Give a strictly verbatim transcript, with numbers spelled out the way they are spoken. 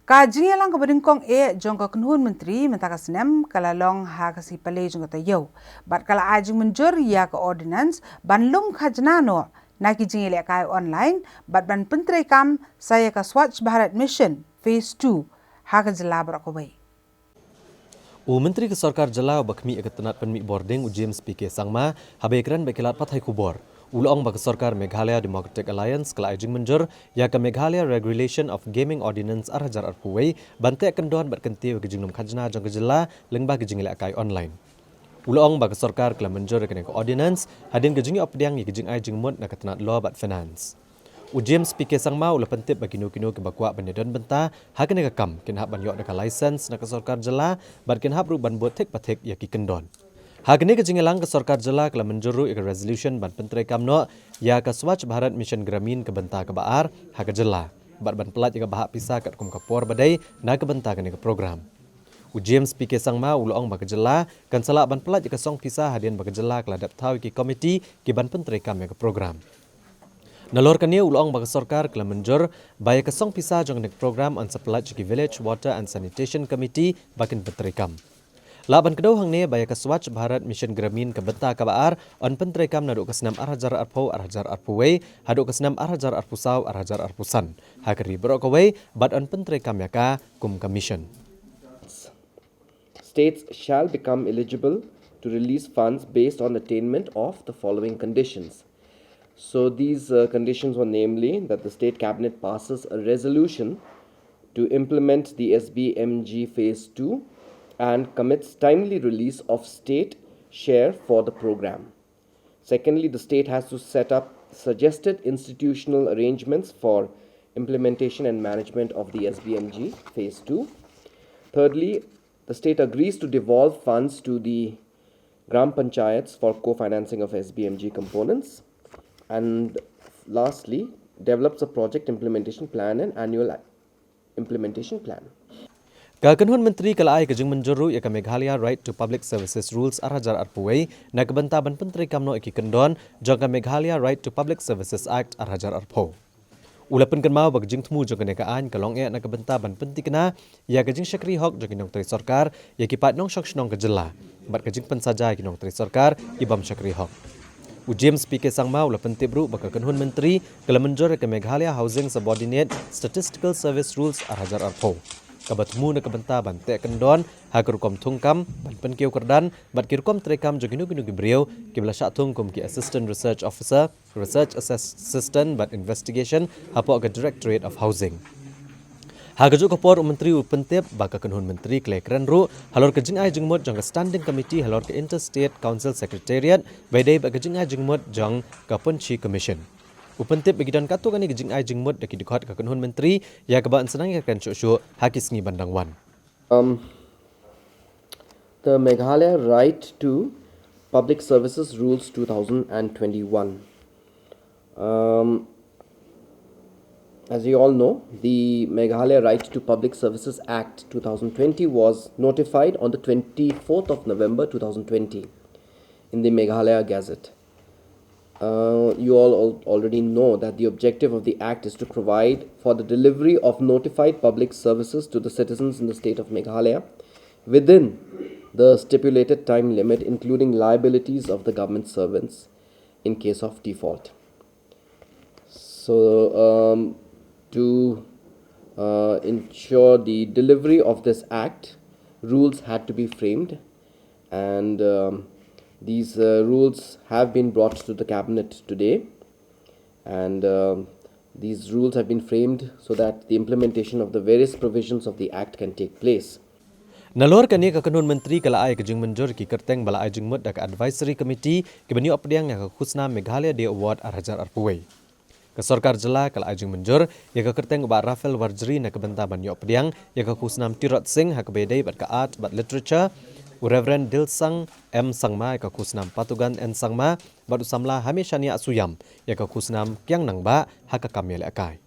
Ka jingïalang kaba nyngkong eh jong ka kynhun myntri mynta ka snem ka la long ha ka sngi Palei jong ka taïew bad ka la ai jingmynjur ïa ka ordinance ban lum khajna noh na ki jingïalehkai online bad ban pyntreikam sa ïa ka Swachh Bharat Mission Phase two ha ka jylla baroh kawei. U Myntri ka Sorkar Jylla uba khmih ïa ka tnat pynmih bording, u James P K Sangma, haba ïakren bad ki lad pathai khubor, u la ong ba ka Sorkar Meghalaya Democratic Alliance ka la ai jingmynjur ïa ka Meghalaya Regulation of Gaming Ordinance ar hajar arphew wei ban teh kyndon bad kyntiew ïa ka jinglum khajna jong ka jylla lyngba ka jingïalehkai online. U la ong ba ka sorkar ka la mynjur ïa kane ka ordinance hadien ka jingïoh pdiang ïa ka jingai jingmut na ka tnat Law bad Finance. U James P K Sangma u la pyntip ba kino kino kiba kwah ban ïadon bynta ha kane ka kam kin hap ban ïoh da ka license na ka sorkar jylla bad kin hap ruh ban bud thik pa thik ïa ki kyndon. Ha kane ka jingïalang ka sorkar jylla ka la mynjur ruh ïa ka resolution ban pyntreikam noh ïa ka Swachh Bharat Mission Gramin ka bynta kaba ar ha ka jylla bad ban pyllait ïa ka bhah pisa katkum ka por ba dei na ka bynta kane ka program. U James P K Sangma u la ong ba ka jylla kan sa lah ban pyllait ïa ka song pisa hadien ba ka jylla ka la dep thaw ïa ki komiti ki ban pyntreikam ïa ka program. Nalor kane u la ong ba ka sorkar ka la mynjur ba ïa ka song pisa jong kane ka program yn sa pyllait sha ki Village Water and Sanitation Committee ba kin pyntreikam. Lah ban kdew hangne ba ïa ka Swachh Bharat Mission Gramin ka bynta kaba ar yn pyntreikam naduh ka snem ar hajar arphew, ar hajar arphew wei haduh ka snem ar hajar arphew saw, ar hajar arphew san ha ka ri baroh kawei bad yn pyntreikam ïa ka kum ka mission. States shall become eligible to release funds based on attainment of the following conditions. So these, uh, conditions were namely that the state cabinet passes a resolution to implement the S B M G phase two and commits timely release of state share for the program. Secondly, the state has to set up suggested institutional arrangements for implementation and management of the S B M G phase two. Thirdly, the state agrees to devolve funds to the Gram Panchayats for co-financing of S B M G components. And lastly, develops a project implementation plan and annual implementation plan. Ka kynhun myntri ka la ai ka jingmynjur ruh ïa ka Meghalaya Right to Public Services Rules ar hajar arphew wei na ka bynta ban pyntreikam noh ïa ki kyndon jong ka Meghalaya Right to Public Services Act ar hajar arphew. U la pynkynmaw ba ka jingthmu jong kane ka aiñ ka long eh na ka bynta ban pyntikna ïa ka jingshakri hok jong ki nongtrei sorkar ïa ki paid nongshong shnong ka jylla bad ka jingpynsaja ïa ki nongtrei sorkar ki bym shakri hok. U James P K Sangma u la pyntip ruh ba ka kynhun myntri ka la mynjur ïa ka Meghalaya Housing Subordinate Statistical Service Rules ar hajar arphew, kaba thmu na ka bynta ban teh kyndon ha ka rukom thungkam, ban pynkiew kyrdan bad ki rukom treikam jong kino kino ki briew kiba la shah thung kum ki Assistant Research Officer, Research Assistant bad Investigation hapoh ka Directorate of Housing. Ha kajuh ka por u myntri u pyntip ba ka kynhun myntri ka la ïakren ruh halor ka jingai jingmut jong ka Standing Committee halor ka Interstate Council Secretariat ba ïadei bad ka jingai jingmut jong ka Poonshi Commission. U pyntip ba ki don katto katne ka jingai jingmut da ki dkhot ka kynhun myntri ïa kaba yn sa nang ïakren shuh shuh ha ki sngi ban dang wan. Um, the Meghalaya Right to Public Services Rules two thousand and twenty-one. Um, as you all know, the Meghalaya Right to Public Services Act two thousand twenty was notified on the twenty-fourth of November two thousand twenty in the Meghalaya Gazette. Uh, you all al- already know that the objective of the Act is to provide for the delivery of notified public services to the citizens in the state of Meghalaya within the stipulated time limit, including liabilities of the government servants in case of default. So, um, to uh, ensure the delivery of this Act, rules had to be framed, and um, these uh, rules have been brought to the Cabinet today, and um, these rules have been framed so that the implementation of the various provisions of the Act can take place. Nalor kane ka kynhun myntri ka la ai ka jingmynjur ki kyrteng ba la ai jingmut da ka Advisory Committee kiban ïoh pdiang ïa ka khusnam Meghalaya Day Award ar hajar arphew wei. Ka sorkar jylla ka la ai jingmynjur ïa ka kyrteng u Bah Raphael Warjri na ka bynta ban ïoh pdiang ïa ka khusnam Tirot Sing ha kaba ïadei bad ka Art bad Literature, u Reverend Dilsang M Sangma ïa ka khusnam Patugan N Sangma bad u samla Hameshania Suyam ïa ka khusnam Kiang Nangbah ha ka kam ïalehkai.